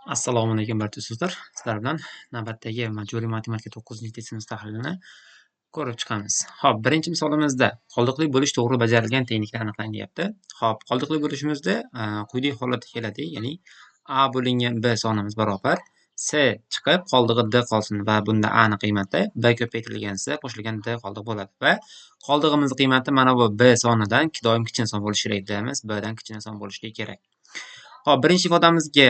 Assalomu alaykum barcha ustozlar. Sizlar bilan navbatdagi majburiy matematika 9-testimiz tahlilini ko'rib chiqamiz. Xo'p, birinchi misolimizda qoldiqli bo'lish to'g'ri bajarilgan tenglikni aniqlang deyapti. Xo'p, qoldiqli bo'lishimizda quyidagi holatda keladi, ya'ni a bo'lingan b sonimiz barobar c chiqib qoldig'i d qolsin va bunda a ni qiymati b ko'paytirilgan c qo'shilgan d qoldiq bo'ladi va qoldig'imiz qiymati mana bu b sonidan doim kichkina son bo'lishi kerak deymiz, b dan kichkina son bo'lishi kerak. Xo'p, birinchi ifodamizga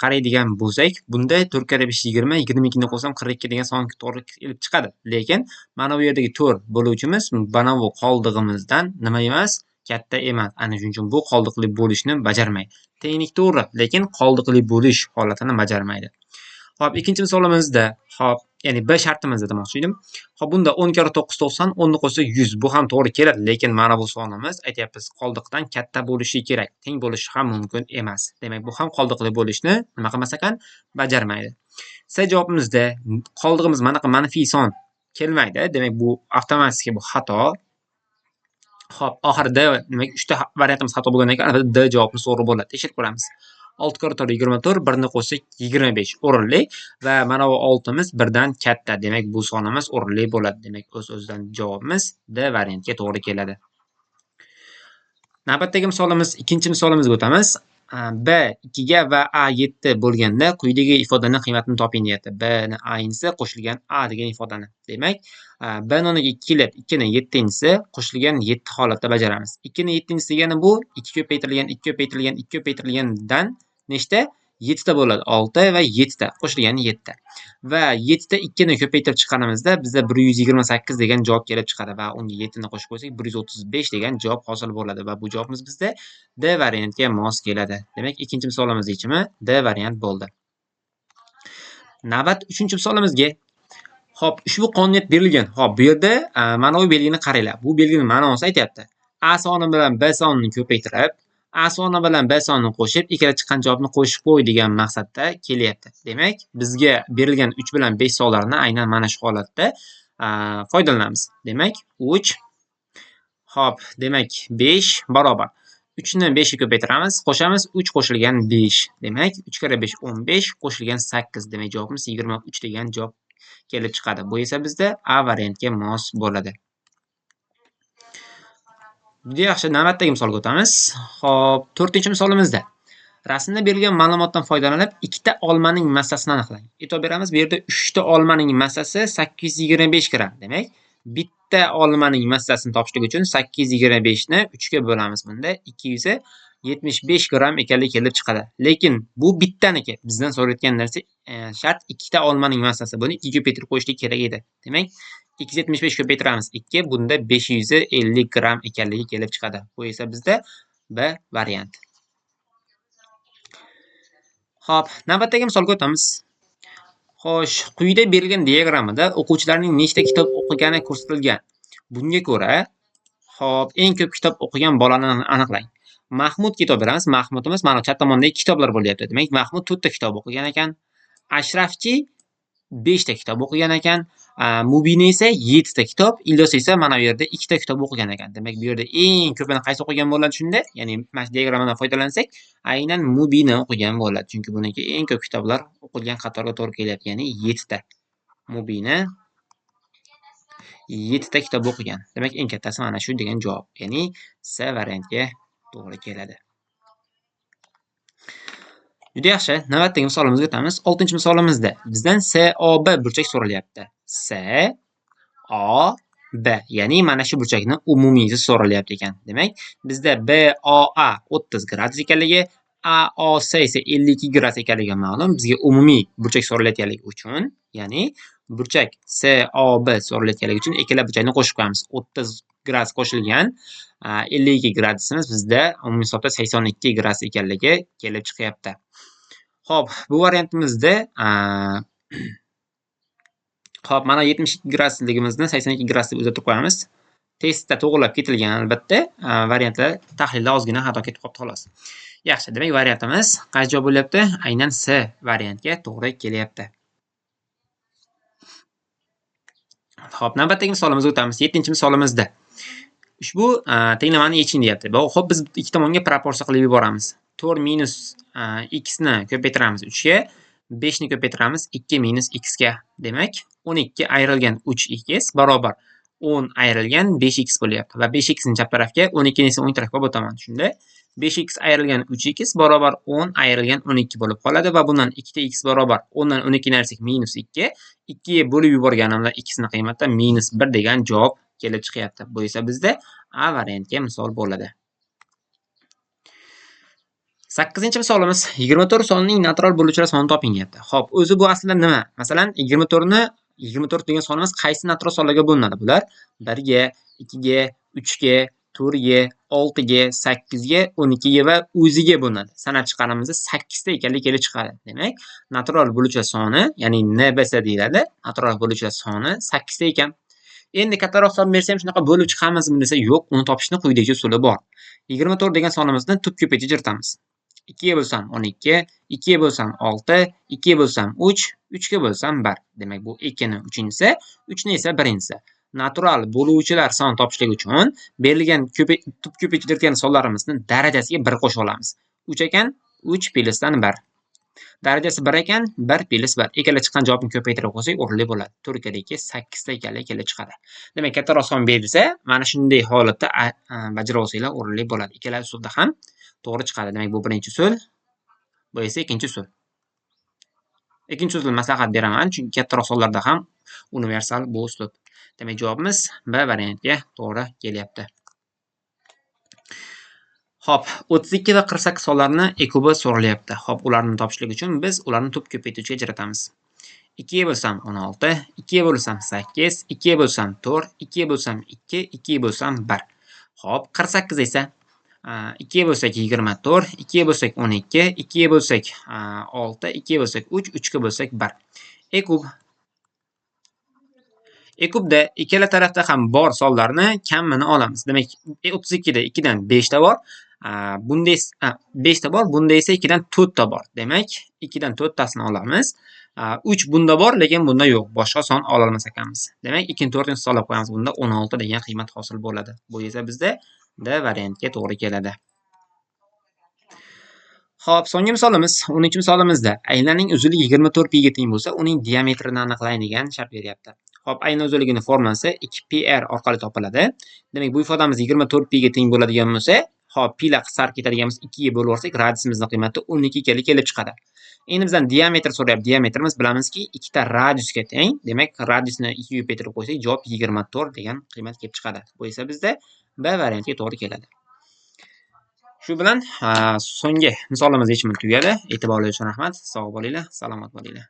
qaraydigan bo'lsak, bunda 4 karra 5 20, 22 ni qo'shsam 42 degan son to'g'ri kelib chiqadi. Lekin mana bu yerdagi 4 bo'luvchimiz mana bu qoldig'imizdan nima emas, katta emas. Ana shuning uchun bu qoldiqli bo'lishni bajarmaydi. Tenglik to'g'ri, lekin qoldiqli bo'lish holatini bajarmaydi. Xo'p, ikkinchi misolimizda, xo'p, ya'ni B shartimizda demoqchi edim. Xo'p, bunda 10 karra 9 90, 10 ni qo'shsak 100. Bu ham to'g'ri keladi, lekin mana bu sonimiz aytyapmiz, qoldiqdan katta bo'lishi kerak. Teng bo'lishi ham mumkin emas. Demak, bu ham qoldiqli bo'lishni nima qilmas ekan? Bajarmaydi. C javobimizda qoldig'imiz manaqa manfiy son kelmaydi. Demak, bu avtomatik bu xato. Xo'p, oxirida demak 3 ta variantimiz xato bo'lgan ekan, albatta D javobimiz to'g'ri bo'ladi. Tekshirib ko'ramiz. 6 karra 4 24, 1 ni qo'shsak 25 o'rinli va mana bu 6imiz 1 dan katta. Demak, bu sonimiz o'rinli bo'ladi. Demak, o'z-o'zidan javobimiz D variantga to'g'ri keladi. Navbatdagi misolimiz, ikkinchi misolimizga o'tamiz. B 2 ga va A 7 bo'lganda quyidagi ifodaning qiymatini toping deyapti. B ni A-inchisi qo'shilgan A degan ifodani. Demak, B ni o'rniga 2 kelib, 2 ni 7-inchisi qo'shilgan 7 holatda bajaramiz. 2 ni 7-inchisi degani bu 2 ko'paytirilgan 2 ko'paytirilgan 2 ko'paytirilgandan nechta? 7 ta bo'ladi. 6 va 7 ta qo'shilgan 7 ta. Va 7 ta 2 ni ko'paytirib chiqqanimizda bizda 128 degan javob kelib chiqadi va unga 7 ni qo'shib qo'ysak 135 degan javob hosil bo'ladi va bu javobimiz bizda D variantga mos keladi. Demak, ikkinchi misolimiz yechimi D variant bo'ldi. Navbat uchinchi misolimizga. Xo'p, ushbu qonuniyat berilgan. Xo'p, bu yerda mana bu belgini qaranglar. Bu belgining ma'nosi aytyapti. A soni bilan B sonini ko'paytirib, A soni bilan B sonini qo'shib, ikkala chiqqan javobni qo'shib qo'y degan maqsadda kelyapti. Demak, bizga berilgan 3 bilan 5 sonlarini aynan mana shu holatda foydalanamiz. Demak, 3, xo'p, demak 5 barobar 3 ni 5 ga ko'paytiramiz, qo'shamiz 3 qo'shilgan 5. Demak, 3 karra 5 15 qo'shilgan 8. Demak, javobimiz 23 degan javob kelib chiqadi. Bu esa bizda A variantga mos bo'ladi. Juda yaxshi, navbatdagi misolga o'tamiz. Xo'p, 4-misolimizda rasmda berilgan ma'lumotdan foydalanib ikkita olmaning massasini aniqlang. E'tibor beramiz, bu yerda 3 ta olmaning massasi 825 gramm. Demak, bitta olmaning massasini topishlik uchun 825 ni 3 ga bo'lamiz. Bunda 275 gramm ekanligi kelib chiqadi. Lekin bu bittaniki. Bizdan so'rayotgan narsa shart ikkita olmaning massasi. Buni 2 ko'paytirib qo'yishlik kerak edi. Demak, 275 ko'paytiramiz 2, bunda 550 gramm ekanligi kelib chiqadi. Bu esa bizda B variant. Xo'p, navbatdagi misolga o'tamiz. Xo'sh, quyida berilgan diagrammada o'quvchilarning nechta kitob o'qigani ko'rsatilgan. Bunga ko'ra, xo'p, eng ko'p kitob o'qigan bolani aniqlang. Mahmud kitob beramiz. Mahmudimiz mana chap tomondagi kitoblar bo'lyapti. Demak, Mahmud 4 ta kitob o'qigan ekan. Ashrafchi 5 ta kitob o'qigan ekan. Mubina esa 7 ta kitob, Ilyos esa mana bu yerda 2 ta kitob o'qigan ekan. Demak, bu yerda eng ko'pini qaysi o'qigan bo'ladi shunda? Ya'ni mana shu diagrammadan foydalansak, aynan Mubina o'qigan bo'ladi. Chunki buniki eng ko'p kitoblar o'qilgan qatorga to'g'ri kelyapti, ya'ni 7 ta. Mubina 7 ta kitob o'qigan. Demak, eng kattasi mana shu degan javob, ya'ni C variantga to'g'ri keladi. Juda yaxshi. Navbatdagi misolimizga o'tamiz. 6-misolimizda bizdan SOB burchak so'ralyapti. SOB, ya'ni mana shu burchakni umumiysi so'ralyapti ekan. Demak, bizda BOA 30 gradus ekanligi, AOS esa 52 gradus ekanligi ma'lum. Bizga umumiy burchak so'ralayotganligi uchun, ya'ni burchak SOB so'ralayotganligi uchun ikkala burchakni qo'shib qo'yamiz. 30 gradus qo'shilgan 52 gradusimiz bizda umumiy hisobda 82 gradus ekanligi kelib chiqyapti. Xo'p, bu variantimizda xo'p, mana 72 gradusligimizni 82 gradus deb o'zgartirib qo'yamiz. Testda to'g'rilab ketilgan albatta, variantlar tahlilda ozgina xato ketib qolibdi xolos. Yaxshi, demak variantimiz qaysi javob bo'lyapti? Aynan C variantga to'g'ri kelyapti. Xo'p, navbatdagi misolimizga o'tamiz. 7-misolimizda ushbu tenglamani yeching deyapti. Xo'p, biz ikki tomonga proporsiya qilib yuboramiz. 4 minus x ni ko'paytiramiz 3 ga, 5 ni ko'paytiramiz 2 minus x ga. Demak, 12 ayrilgan 3x barobar 10 ayrilgan 5x bo'lyapti. Va 5x ni chap tarafga, 12 ni esa o'ng tarafga olib o'taman. Shunda 5x ayrilgan 3x barobar 10 ayrilgan 12 bo'lib qoladi va bundan 2x barobar 10 dan 12 ni ayirsak minus 2, 2 ga bo'lib yuborganimda x ni qiymati minus 1 degan javob kelib chiqyapti. Bu esa bizda A variantga misol bo'ladi. 8-misolimiz 24 sonining natural bo'luvchilar sonini toping deyapti. Xo'p, o'zi bu aslida nima? Masalan, 24 degan sonimiz qaysi natural sonlarga bo'linadi? Bular 1 ga, 2 ga, 3 ga, 4 ga, 6 ga, 8 ga, 12 ga va o'ziga bo'linadi. Sanab chiqqanimizda 8 ta ekanligi kelib chiqadi. Demak, natural bo'luvchilar soni, ya'ni NBS deyiladi. Natural bo'luvchilar soni 8 ta ekan. Endi kattaroq son bersa ham shunaqa bo'lib chiqamizmi desa, yo'q, uni topishni quyidagicha usuli bor. 24 degan sonimizni tub ko'paycha ajratamiz. 2 ga bo'lsam 12, 2 ga bo'lsam 6, 2 ga bo'lsam 3, 3 ga bo'lsam 1. Demak, bu 2 ni 3-inchisi, 3 ni esa 1-inchisi. Natural bo'luvchilar son topishlik uchun berilgan tub ko'paytirilgan sonlarimizni darajasiga 1 qo'shib olamiz. 3 ekan, 3 plusdan 1. Darajasi 1 ekan, 1 plus 1. Ikkala chiqqan javobni ko'paytirib qo'ysak o'rinli bo'ladi. 4 kere 2 8 ta ekanligi kelib chiqadi. Demak, kattaroq son berilsa, mana shunday holatda bajarib olsanglar o'rinli bo'ladi. Ikkala usulda ham to'g'ri chiqadi. Demak, bu birinchi usul, bu esa ikkinchi usul. Ikkinchi usulni maslahat beraman, chunki kattaroq sonlarda ham universal bu uslub. Demak, javobimiz B variantga to'g'ri kelyapti. Xo'p, 32 va 48 sonlarini E kubi so'ralyapti. Xo'p, ularni topishlik uchun biz ularni tub ko'paytuvchiga ajratamiz. 2 ga bo'lsam 16, 2 ga bo'lsam 8, 2 ga bo'lsam 4, 2 ga bo'lsam 2, 2 ga bo'lsam 1. Xo'p, 48 esa 2 ga bo'lsak 24, 2 ga bo'lsak 12, 2 ga bo'lsak 6, 2 ga bo'lsak 3, 3 ga bo'lsak 1. E kub. E kubda ikkala tarafda ham bor sonlarni kamini olamiz. Demak, 32 da 2 dan 5 ta bor. Bunda esa 5 ta bor, bunda esa 2 dan 4 ta bor. Demak, 2 dan 4 tasini olamiz. 3 bunda bor, lekin bunda yo'q. Boshqa son ola olmas ekanmiz. Demak, 2 ni 4 ni hisoblab qo'yamiz. Bunda 16 degan qiymat hosil bo'ladi. Bu esa bizda D variantga to'g'ri keladi. Xo'p, so'nggi misolimiz, 10-misolimizda aynaning uzunligi 24 pi ga teng bo'lsa, uning diametrini aniqlang degan shart beryapti. Xo'p, ayna uzunligining formulasi 2pr orqali topiladi. Demak, bu ifodamiz 24 pi ga teng bo'ladigan bo'lsa, xo'p, pi lar qisqarib ketadigan bo'lsa, 2 ga bo'lib yuborsak, radiusimizning qiymati 12 ekanligi kelib chiqadi. Endi bizdan diametr so'rayapti. Diametrimiz bilamizki, 2 ta radiusga teng. Demak, radiusni 2 ga ko'paytirib qo'ysak, javob 24 degan qiymat kelib chiqadi. Bu esa bizda B variantga to'g'ri keladi. Shu bilan so'nggi misolimiz yechimi tugadi. E'tiborlaringiz uchun rahmat. Sog' bo'linglar, salomat bo'linglar.